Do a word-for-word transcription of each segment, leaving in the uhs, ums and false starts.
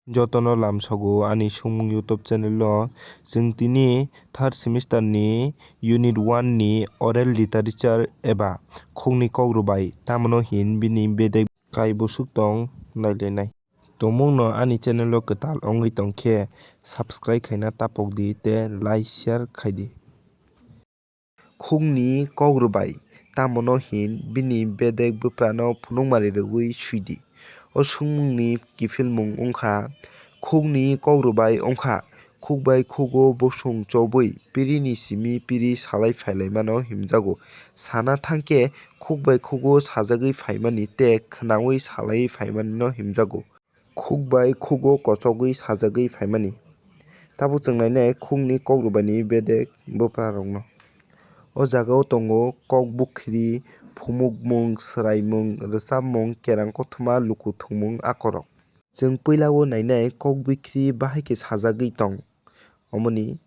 Jotono lamsogo ani songmung YouTube channel o. Chwng tini third semester ni unit one ni oral literature eba khukni kok rwbai tamno hin bini bedek kai bwswk tong nailainai. Tongmungno ani channel o kwtal wngwi tongkhe subscribe khaina tapokdi tei like share khaidi. Khukni kok rwbai, tamono hin bini bedek bwprano phunukmari rwui swidi. O swngmungni kiphilmung wngkha, khukni kok rwbai wngkha, khuk bai khugo bosong chobwi pirini simi piri salai phailaimano himjago. Sana thangkhe khuk bai khugo sajagwi phaimani tei khwnaui salaiwi phaimanino himjago. Khuk bai khugo kochogwi sajagwi phaimani. Tabuk chwng nainai khukni kok rwbaini bedek bwprarokno. O jagao tongo kok bukhiri, phumukmung, swraimung, rwchapmung, kerang kothoma, luku thwngmung akorok. Chwng puilao nainai kok bukhiri bahai khe sajagwi tong. Omoni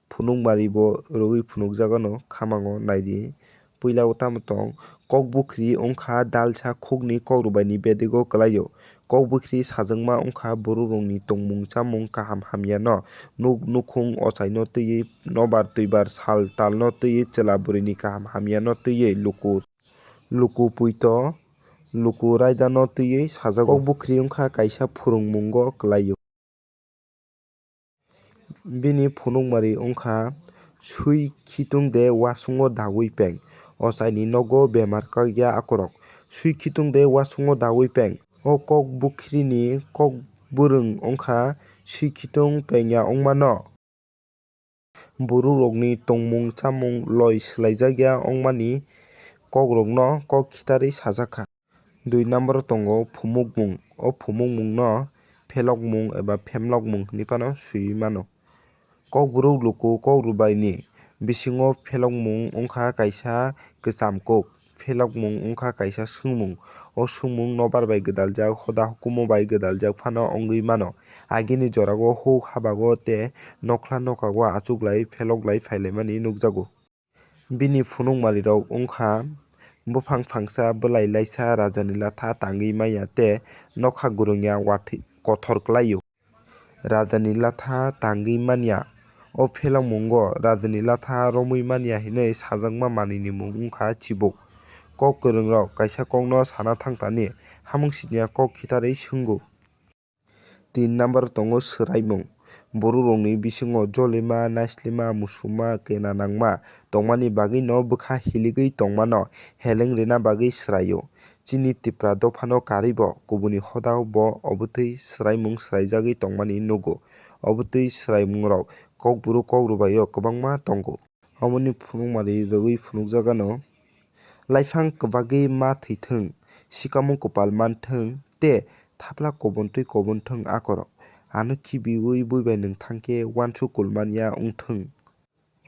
phunukmari bo rwui phunukjagano khamango naidi. Puila o tamo tong, kok bukhiri wngkha dalsa khukni kok rwbaini bedego kwlaio. Kok bukhiri sajwkma wngkha bororokni tongmung chamung kaham hamyano, nuk nukhung ochaino twiwi, nobar twibar sal talno twiwi, chwla bwrwini kaham hamyano twiwi, luku, luku puito, luku raidano twiwi sajago. Kok bukhiri wngkha kaisa phwrwngmungo kwlaio. Bini phunukmari wngkha swi khitung de wasungo daui peng, ochaini nogo bemar kakya akorok. Swi khitung de wasungo daui peng. O kok bukhirini kok bwrwng wngkha swi khitung pengya wngmano. Bororokni tongmung chamung loi swlaijakya wngmani kokrokno kok khitarwi sajakha. Dui number o tongo phumukmung. O phumukmungno phelokmung eba phemlokmung hinwi phano swiwi mano. Kokborok luku kok rwbaini bisingo phelokmung wngkha kaisa kwcham kok, phelokmung wngkha kaisa swngmung. O swngmung nobar bai gwdaljak, hoda hukumu bai gwdaljak phano wngwi mano. Agini jorao huk habago tei nokhla nokago achuklai pheloklai phailaimani nukjago. Bini phunukmarirok wngkha, buphang phangsa, bwlai laisa, rajani latha tangwi manya tei nokha gwrwngya watwi kothor kwlaio. Rajani latha tangwi manya. O phelokmungo rajani latha romwi manya hinwi sajakma manwini mung wngkha chibuk. Kok kwrwngrok kaisa kokno sana thangtani, hamung siniya kok khitarwi swngo. Tin number tongo swraimung. Bororokni bisingo jolima, naislima, musuma, kena nangma tongmani bagwino bwkha hiligwi tongmano heleng rwna bagwi swraio. Chini Tipra dophano karwibo kubuni hodao bo obwtwi swraimung swraijagwi tongmani nugo. Obwtwi swraimungrok kokburu kok rwbaio kwbangma tongo. Omoni phunukmari rwgwi phunukjagano, laifang kwbagwi ma thwithwng, sikamung kwpal manthwng tei thapla kobontwi kobonthwng akorok. Ano khibiwi buibai nwng thangkhe uansuk kulmanya wngthwng.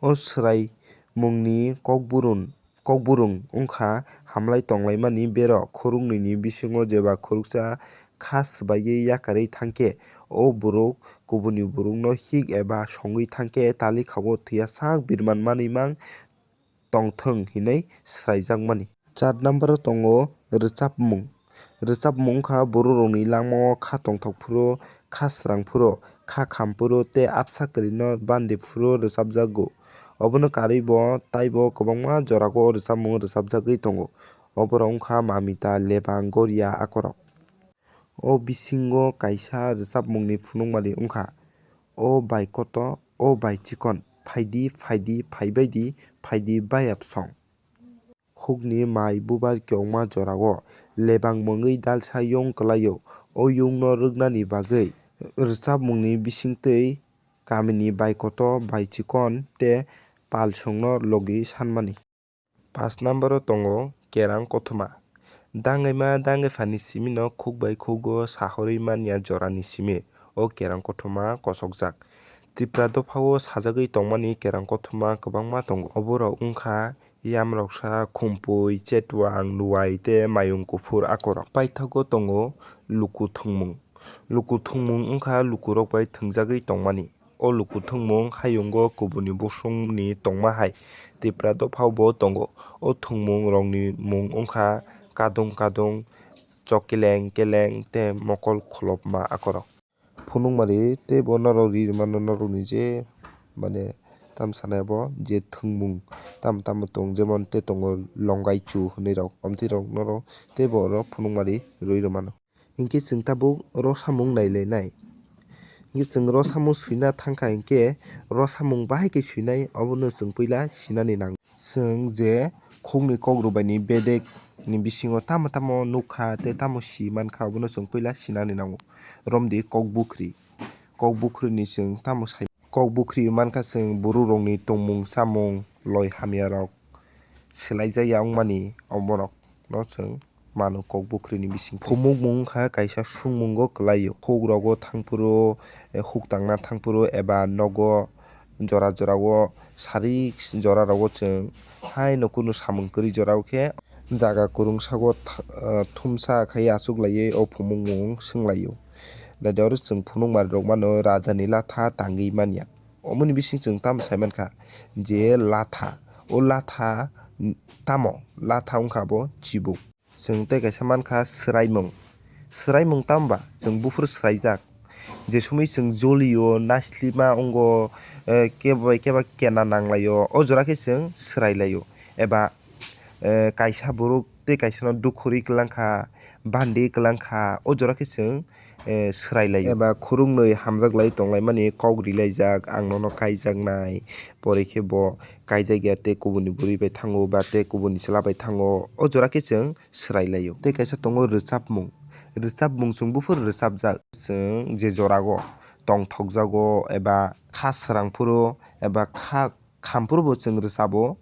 O swraimungni kokburun, kokburung wngkha hamlai tonglaimani berok khoroknwini bisingo jeba khoroksa kha swbaiwi yakarwi thangkhe, o borok kubuni borokno hik eba songwi thangkhe talikhago thwiya sak birman manwi mang tongthwng hinwi swraijakmani. Char number o tongo rwchapmung. Rwchapmung wngkha bororokni langmao kha tongthok phuru, kha srang phuru, kha kham phuru tei absa kwrwino bandi phuru rwchapjago. Obono karwibo taibo kwbangma jorao rwchapmung rwchapjagwi tongo. Oborok wngkha Mamita, Lebang, Goria akorok. O bisingo kaisa rwchapmungni phunukmani wngkha, O bai koto, o bai chikon, phaidi, phaidi, phaibaidi, phaidi bayapsong. Hukni mai bubar kyokma jorao lebang mungwi dalsa yong kwlaio. O yongno rwknani bagwi rwchapmungni bisingtwi kamini bai koto, bai chikon tei palsongno logi sanmani. Pash number o tongo kerang kothoma. Dangwi ma dangwi phani simi no khuk bai khugo sahorwi manya jorani simi. O kerang kothoma kosokjak. Tipra dophao sajagwi tongmani kerang kothoma kwbangma tongo. Oborok wngkha yamroksa, khumpui, chetwang, nuwai tei mayung kuphur akorok. Paithago tongo luku thwngmung. Luku thwngmung wngkha lukurok bai thwngjagwi tongmani. O luku thwngmung hayungo kubuni bosongni tongma hai Tipra dophao bo tongo. O thwngmung rokni mung wngkha kadung kadung, chok keleng keleng tei mokol kholopma akorok. Phunukmari tei bo norok ri rwmano norokni je mane tam sanai bo je thwngmung tam tamo tong jemon tei tongo longaichu hwnwi rok omtwi rok norok tei bo oro phunukmari rwi rwmano. Hinkhe chwng tabuk oro samung nailainai. Hinkhe chwng oro samung swina thangkha hinkhe oro samung bahai khe swinai obono chwng puila sinani nango. Chwng je khukni kok rwbaini bedek ni bisingo tamo tamo nukha tei tamo si mankha obono chwng puila sinani nango. Romdi kok bukri. Kok bukri ni chwng tamo sai. Kok bukri mankha chwng borok rokni tongmung chamung loi hamya rok swlaijakya wngmani oborok no chwng mano kok bukri ni bising. Phumukmung wngkha kaisa sungmungo kwlaio. Huk rogo thangphuru, eh, huk tangna thangphuru eba nogo jora jora o sari jora rogo chwng haino kunu samung kwrwi jora o khe jaga kwrwngsago tha-, ah, thumsa khai achuk laiwi o phumukmung swng laio. Naidi oro chwng phunukmari rok mano raja ni latha tangwi manya. Omoni bising chwng tamo sai mankha je latha, o latha tamo? Latha wngkha bo chibuk. Chwng tei kaisa mankha swraimung. Swraimung tamo ba? Chwng buphuru swraijak. Je sumui chwng jolio, naislima wngo, eh, kebo bai kebo kena nanglaio, o jora khe chwng swrailaio. Eba, eh, kaisa borok tei kaisano dukhu rwi kwlangkha, bandi kwlangkha, o jora khe chwng, eh, swrailaio. Eba khurungnwi hamjak lai tonglaimani kok rilaijak, "Ang nono kaijaknai," pore khe bo kaijakya tei kubunni bwrwi bai thango ba tei kubunni chwla bai thango, o jora khe chwng swrailaio. Tei kaisa tongo rwchapmung, rwchapmung chwng buphuru rwchapjak. Chwng je jorago tongthokjago eba kha srang phuru eba kha khamphuru bo chwng rwchabo.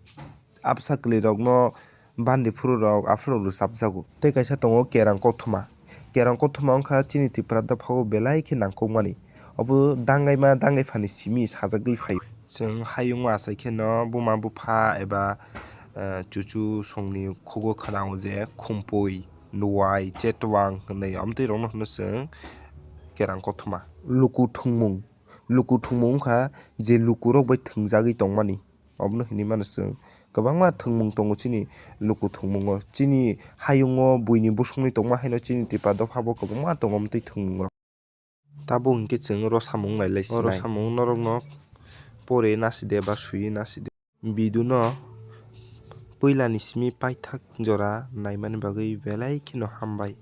Absa kwlwirokno bandi phururok aphuru rwchapjago. Tei kaisa tongo kerang kothoma. Kerang kothoma wngkha chini Tripura dophao belai khe nangkukmani. Obo dangaima dangai phani simi sajagwi phaio. Chwng hayungo achai kheno buma bupha eba, eh, chuchu songni khugo khwnao je khumpui, nuwai, chetwang hinwi omtwi rokno hwno chwng kerang kothoma. Luku thwngmung. Luku thwngmung wngkha je lukurok bai thwngjagwi tongmani. Obono hinwi mano chwng kwbangma thwngmung tongo chini luku thwngmungo. Chini hayungo buini bosongni tongma haino chini Tripura dophabo kwbangma tongo omtwi thwngmungrok. Tabuk hinkhe chwng oro samung nailai sinai. Oro samung norokno pore naside ba swiwi naside. Video no puilani simi paithak jora naimani bagwi belai kheno hambai.